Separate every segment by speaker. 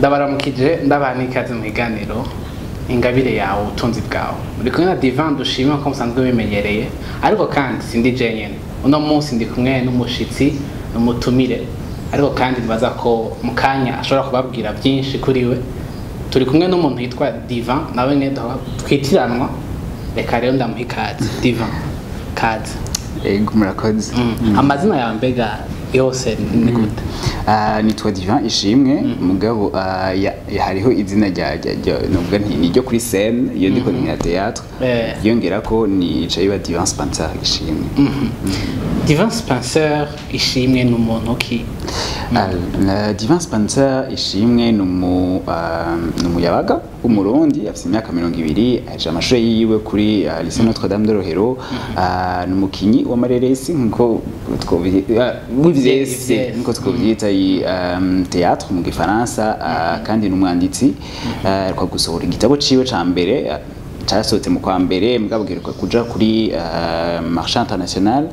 Speaker 1: Ndabaramukije, ndabaha n'ikaze mu kiganiro Ingabire Yawe Ubutunzi Bwawe. Muri kumwe na Divan Dushima, ko musanzwe bimenyereye, ariko kandi sindi jenyene. Uno munsi ndi kumwe n'umushitsi, n'umutumire, ariko kandi nibaza ko mu kanya ashobora kubabwira byinshi kuri we. Turi kumwe n'umuntu yitwa Divan, nawe nyene twitiranwa. Reka rero ndamuha ikaze. Divan, kaze.
Speaker 2: Ego, murakoze.
Speaker 1: Amazina yawe mbega yose ni gute?
Speaker 2: Ah, nitwa Divan Ishimwe, mugabo hariho izina rya, novuga nti ni ryo kuri scène iyo ndiko nkina théâtre. Yongera ko ni Jayiba Divan Spencer Ishimwe.
Speaker 1: Divan Spencer Ishimwe ni umuntu ki?
Speaker 2: Ah, Divan Spencer Ishimwe ni umuyabaga w'Umurundi, afite imyaka 20, aje amashuri yiwe kuri Lycée Notre Dame de Rohero. Ni umukinyi w'amareresi nkuko w'ivyese,
Speaker 1: Ivyese.
Speaker 2: nkuko twovyita théâtre mu gifaransa, kandi ni umwanditsi. Aheruka gusohora igitabo ciwe ca mbere, cyasohotse mu kwa mbere, mugabo giheruka kuja kuri marché international.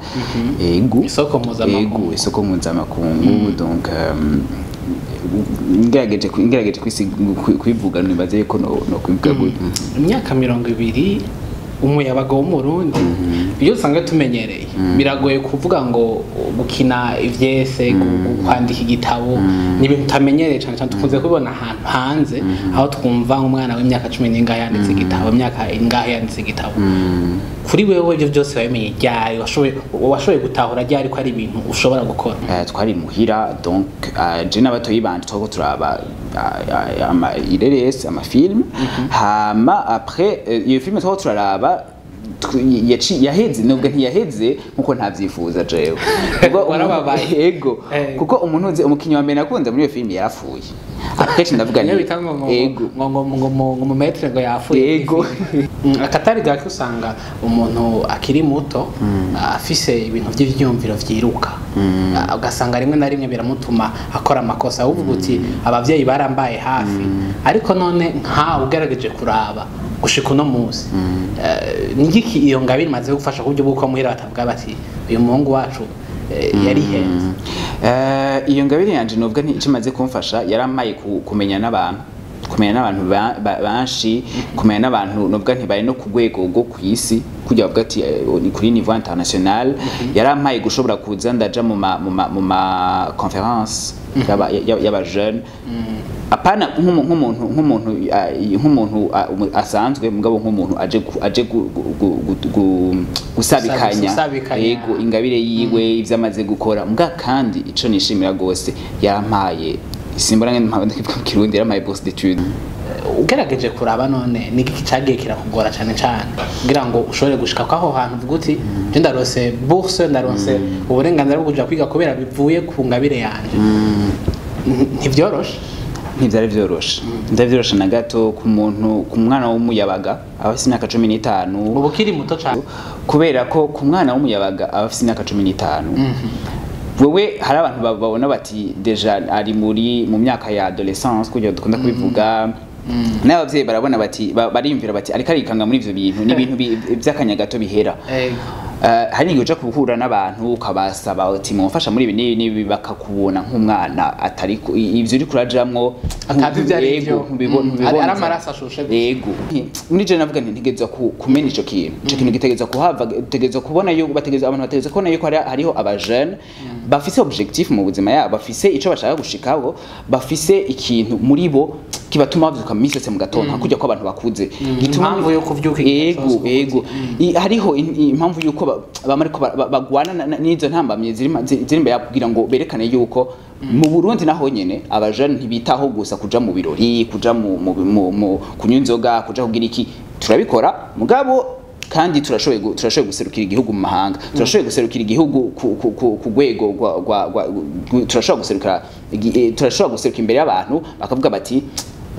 Speaker 2: Ego.
Speaker 1: Isoko mpuzamakungu.
Speaker 2: Ego, isoko mpuzamakungu. Donc ngerageje kubivuga, nibaze yuko no kubivuga gutyo.
Speaker 1: Imyaka 20, umuyabaga w'Umurundi, ibyo usanga tumenyereye biragoye kuvuga ngo gukina ivyese, kwandika igitabo ni ibintu tutamenyereye cyane cyane. Tukunze kubibona ahantu hanze, aho twumva nk'umwana w'imyaka cumi n'ingahe yanditse igitabo, imyaka ingahe yanditse igitabo. Kuri wewe ibyo byose wabimenye ryari? Washoboye gutahura ryari ko ari ibintu ushobora gukora?
Speaker 2: Twari muhira, donc je n'abatoyi banje twariko turaba ama ireresi, ama film. Hama après iyo film twariko turaraba yaheze, nubwo ntiyaheze nkuko ntavyifuza jewe. Kuko
Speaker 1: Warababaye.
Speaker 2: Ego.
Speaker 1: Eh.
Speaker 2: Kuko umuntu uzi umukinyi wa mbere nakunze muri iyo film yarapfuye. Akenshi ndavuga
Speaker 1: niyo
Speaker 2: nti
Speaker 1: bita ngo
Speaker 2: ego.
Speaker 1: ngo mu maître ngo yapfuye.
Speaker 2: Ego.
Speaker 1: Akatari gake usanga umuntu akiri muto afise ibintu by'ivyumviro vyiruka. Ugasanga rimwe na rimwe biramutuma akora amakosa. Uvuga uti abavyeyi barambaye hafi, ariko none nkawe ugerageje kuraba gushika uno munsi, ni igiki iyo ngabire imaze gufasha ku buryo bw'uko muhira batavuga bati uyu muhungu wacu yarihenze?
Speaker 2: Iyo ngabire yanje, novuga nti icyo imaze kumfasha, yarampaye kumenya n'abantu, kumenya n'abantu banshi, kumenya n'abantu novuga nti bari no ku rwego rwo ku isi, kugira bavuga ati ni kuri niveau international. Yarampaye gushobora kuza ndaja mu ma conférence y'aba jeune, apana nk'umuntu asanzwe, mugabo nk'umuntu aje gusabikanya
Speaker 1: Gusabikanya.
Speaker 2: Yego, ingabire yiwe, ivyo amaze gukora. Mbwa kandi ico nishimira gose, yarampaye, simbona ngene mpamvu ndakivuga mu Kirundi, yarampaye bourse d'études.
Speaker 1: Ugerageje kuraba none, ni igiki cagiye kirakugora cane cane kugira ngo ushobore gushika ko aho hantu uvuga uti je ndaronse bourse, ndaronse uburenganzira bwo kuja kwiga kubera bivuye ku ngabire yanje? Ntivyoroshe.
Speaker 2: Ntivyari vyoroshe, ntivyari vyoroshe na gato ku muntu, ku mwana w'umuyabaga aba afise imyaka 15.
Speaker 1: Ubu ukiri muto cane.
Speaker 2: Kubera ko ku mwana w'umuyabaga aba afise imyaka 15, wewe hari abantu babona bati déjà ari mu myaka ya adolescence, kugira dukunda kubivuga, n'abavyeyi barabona bati bariyumvira bati ariko arikanga muri ivyo bintu, ni ibintu vy'akanya gato bihera. Hari igihe uja guhura n'abantu ukabasaba uti mumfasha muri ibi n'ibi n'ibi, bakakubona nk'umwana atari ivyo uri kurajamwo.
Speaker 1: Atazi ivyo ari vyo.
Speaker 2: Yego,
Speaker 1: Ari
Speaker 2: ntubibona.
Speaker 1: amaraso ashushe gusa.
Speaker 2: Yego, muri je navuga nti ntegerezwa kumena ico kintu, ico kintu gitegerezwa kuhava, gitegerezwa kubona yuko bategerezwa, abantu bategerezwa kubona yuko hariho aba jeune bafise objectif mu buzima yabo, bafise ico bashaka gushikaho, bafise ikintu muri bo kibatuma bavyuka misi yose mu gatondo nka kurya kw'abantu bakuze. Gituma
Speaker 1: Impamvu yo kuvyuka igihe
Speaker 2: Yego.
Speaker 1: cose ukuze.
Speaker 2: Yego. Hariho impamvu yuko bama ariko bagwana n'izo ntambamyi ziri imbere yabo, kugira ngo berekane yuko mu Burundi naho nyene abajene ntibitaho gusa kuja mu birori, kuja mu kunywa inzoga, kuja kugira iki. Turabikora, mugabo kandi turashoboye guserukira igihugu mu mahanga, turashoboye guserukira igihugu ku rwego turashobora guserukira turashobora guseruka imbere y'abantu bakavuga bati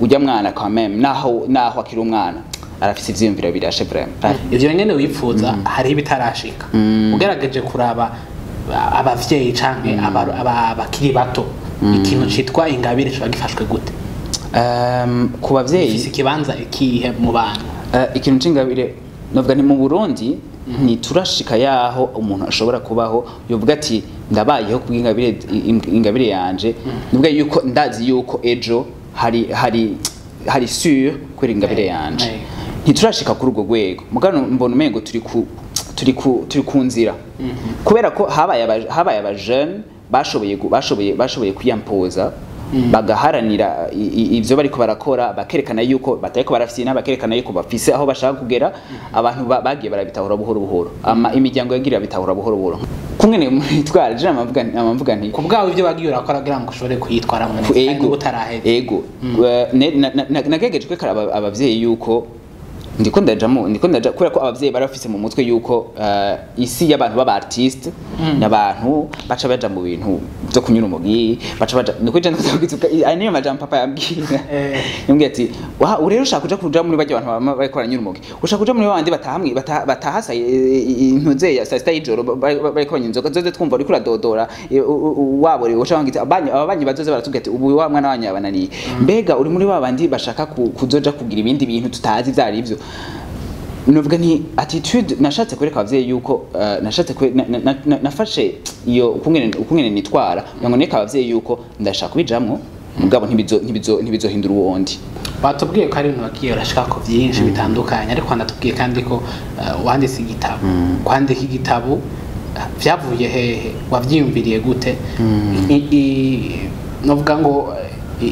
Speaker 2: ujya mwana quand même, naho akiri umwana arafise ivyiyumviro birashe vraiment.
Speaker 1: Ivyo nyene wipfuza, hariho ibitarashika. Ugerageje kuraba abavyeyi canke abakiri bato, ikintu citwa ingabire kiba gifashwe gute?
Speaker 2: Ku bavyeyi,
Speaker 1: gifise ikibanza ikihe mu bana?
Speaker 2: Ikintu c'ingabire, novuga ni mu Burundi ntiturashika yaho umuntu ashobora kubaho yovuga ati ndabayeho kubw'ingabire, ingabire yanje. Nuvuga yuko ndazi yuko ejo hari sûr kubera ingabire yanje. Ntiturashika kuri urwo rwego, mugabo mbona umengo turi ku nzira, kubera ko habaye aba jeune bashoboye kwiyampoza, bagaharanira ivyo bariko barakora, bakerekana yuko batariko barafyina, bakerekana yuko bafise aho bashaka kugera. Abantu bagiye barabitahura buhoro buhoro, ama imiryango yagiye irabitahura buhoro buhoro kumwe mwitwara. Je amavuga nti
Speaker 1: Ku bwawe, ibyo wagiye urakora kugira ngo ushobore kuyitwaramo neza kandi
Speaker 2: Ego.
Speaker 1: utaraheze.
Speaker 2: Ego. Nagerageje kwereka abavyeyi yuko ndiko ndajamo, ndiko ndaja, kubera ko abavyeyi bari bafise mu mutwe yuko isi y'abantu b'aba artiste n'abantu baca baja mu bintu byo kunyura umugi, baca baja niko je ndavuga. Aya niyo majambo papa yambwira. Yambwiye ati: "Wa rero ushaka kuja muri barya bantu bama bariko baranyura umugi, ushaka kuja muri babandi bataha bataha sa intuze ya saa sita y'ijoro, bariko banywa inzoga, zoze twumva uriko uradodora, waborewe, uca wangita ababanyi bazoze baratubwira ati: 'Ubu wa mwana wanyu yabananiye.' Mbega uri muri babandi bashaka kuzoja kugira ibindi bintu tutazi ivyo ari vyo." Nuvuga nti attitude nashatse kwereka abavyeyi yuko nashatse kwe, na, na, na, nafashe iyo ukungene nitwara kugira ngo nereke abavyeyi yuko ndashaka kubijamwo, mugabo ntibizohindura uwondi.
Speaker 1: Batubwiye ko ari ibintu wagiye urashaka ko byinshi bitandukanye, ariko wanatubwiye kandi ko wanditse igitabo. Kwandika igitabo vyavuye hehe? Wavyiyumviriye gute? Novuga ngo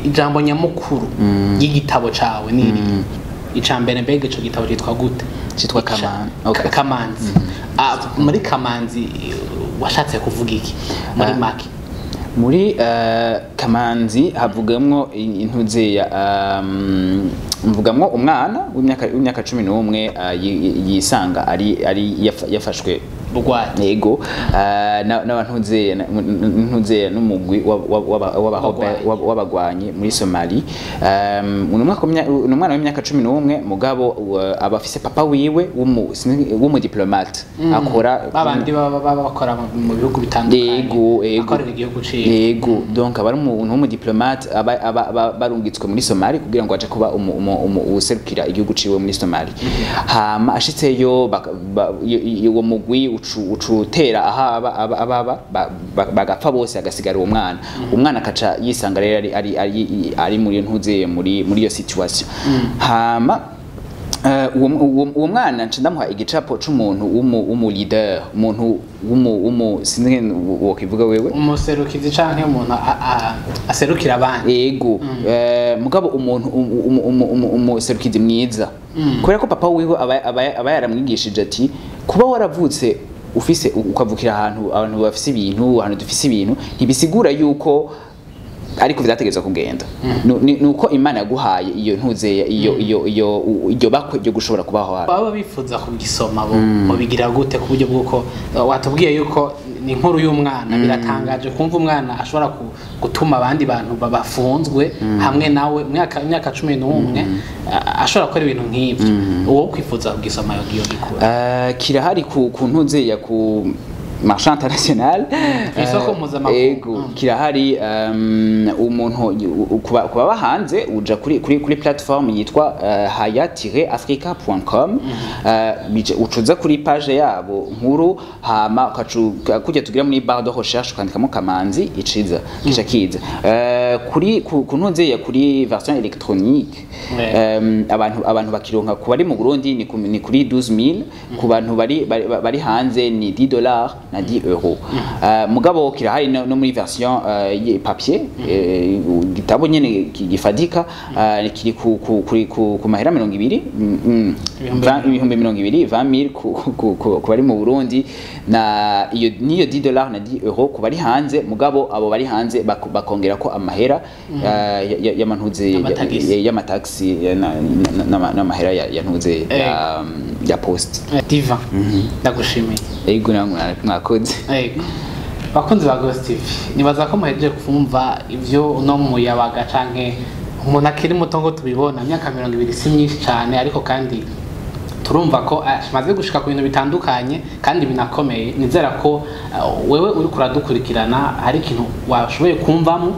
Speaker 1: ijambo nyamukuru y'igitabo cawe ni iri ica mbere. Mbega ico gitabo citwa gute?
Speaker 2: Citwa Okay.
Speaker 1: Kamanzi. Ah, muri Kamanzi washatse kuvuga iki muri make?
Speaker 2: Muri Kamanzi havugamwo intuze ya mvugamwo umwana w'imyaka 11 yisanga ari yafashwe
Speaker 1: Bugwate.
Speaker 2: Yego, n'abantuze ntuze n'umugwi
Speaker 1: W'abagwanyi.
Speaker 2: w'abagwanyi muri Somali. Ni umwana w'imyaka 11, mugabo aba afise papa wiwe w'umu diplomate akora
Speaker 1: Babandi baba bakora mu bihugu bitandukanye,
Speaker 2: Ego.
Speaker 1: akorera igihugu ciwe.
Speaker 2: Yego, donc aba ari umuntu w'umudiplomate, aba barungitswe muri Somali kugira ngo aje kuba userukira igihugu ciwe muri Somali. Hama ashitseyo, uwo mugwi ucutera aho aba bagapfa bose, hagasigara uwo mwana. Umwana akaca yisanga rero ari muri ntuze muri iyo situation. Hama uwo mwana nca ndamuha igicapo c'umuntu w'umu leader, umuntu w'umu sinzi ngene wokivuga wewe.
Speaker 1: Umuserukizi canke umuntu aserukira abandi.
Speaker 2: Ego. Mugabo umuntu umuserukizi mwiza, kubera ko papa wiwe aba yaramwigishije ati: "Kuba waravutse ufise, ukavukira ahantu abantu bafise ibintu, ahantu dufise ibintu, ntibisigura yuko ariko vyategerezwa kugenda. Nuko Imana yaguhaye iyo ntuze iyo iryo bakwe ryo gushobora kubaho hano."
Speaker 1: Baba bifuza kugisoma bo bobigira gute, ku buryo bw'uko watubwiye yuko ni inkuru y'umwana? Biratangaje kumva umwana ashobora gutuma abandi bantu bafunzwe hamwe nawe, imyaka 11, ashobora gukora ibintu nk'ivyo. Uwo kwifuza kugisoma yogiye gikura?
Speaker 2: Kirahari ku ntuze ya ku marché international.
Speaker 1: Ku isoko mpuzamakungu.
Speaker 2: Ego. Kirahari. Umuntu kuba hanze uja kuri plateforme yitwa haya-africa.com, ucuza kuri page yabo nkuru, hama ukacu kujya tugira muri barre de recherche, ukandikamo Kamanzi, iciza kica kiza. Kuri ku ntuze ya kuri version électronique, abantu bakironka ku bari mu Burundi ni kuri 12,000, ku bantu bari hanze ni $10 na 10 €. Mugabo kirahari no muri version papier, igitabo nyene gifadika, kiri ku mahera 20, 20,000, 20,000 ku bari mu Burundi, na iyo niyo $10 na 10 € ku bari hanze. Mugabo abo bari hanze bakongera ko amahera y'amantuze
Speaker 1: Amatagisi.
Speaker 2: Y'amataxi n'amahera ya ntuze ya poste.
Speaker 1: Diva, ndagushimiye.
Speaker 2: Ego, namwe mwakoze.
Speaker 1: Ego. Bakunzi ba Ghost TV, nibaza ko muhejeje kumva ivyo uno muyabaga canke umuntu akiri muto ngo tubibona. Imyaka 20 si myinshi cane, ariko kandi turumva ko amaze gushika ku bintu bitandukanye kandi binakomeye. Nizera ko wewe uriko uradukurikirana hari ikintu washoboye kumvamo,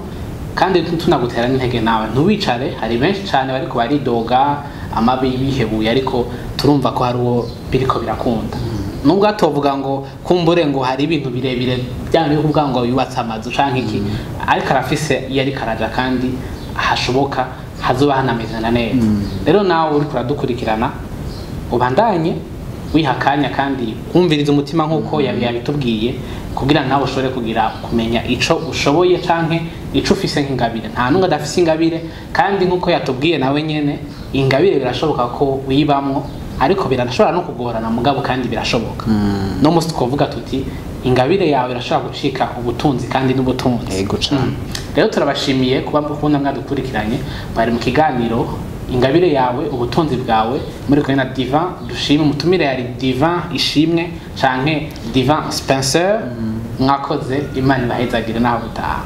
Speaker 1: kandi tunagutera n'intege nawe ntiwicare. Hari benshi cane bariko baridoga amabi bihebuye, ariko turumva ko hari uwo biriko birakunda, nubwo atovuga ngo kumbure ngo hari ibintu birebire byaba byo kuvuga ngo yubatse amazu canke iki, ariko arafise iyo ariko araja kandi. Hashoboka hazoba hanameze na neza. Rero nawe uriko uradukurikirana, ubandanye wiha akanya kandi wumviriza umutima nk'uko yabitubwiye, kugira nawe ushobore kugira kumenya ico ushoboye canke ico ufise nk'ingabire. Nta n'umwe adafise ingabire, kandi nk'uko yatubwiye nawe nyene, ingabire birashoboka ko uyibamwo, ariko birashobora no kugorana, mugabo kandi birashoboka. No musi twovuga tuti ingabire yawe irashobora gucika ubutunzi kandi n'ubutunzi.
Speaker 2: Yego cane.
Speaker 1: Rero turabashimiye kuba kubona mwadukurikiranye. Bari mu kiganiro Ingabire Yawe Ubutunzi Bwawe, muri kumwe na Divin Dushime. Umutumire yari Divin Ishimwe canke Divin Spencer. Mwakoze, Imana ibahezagire, naho butaha.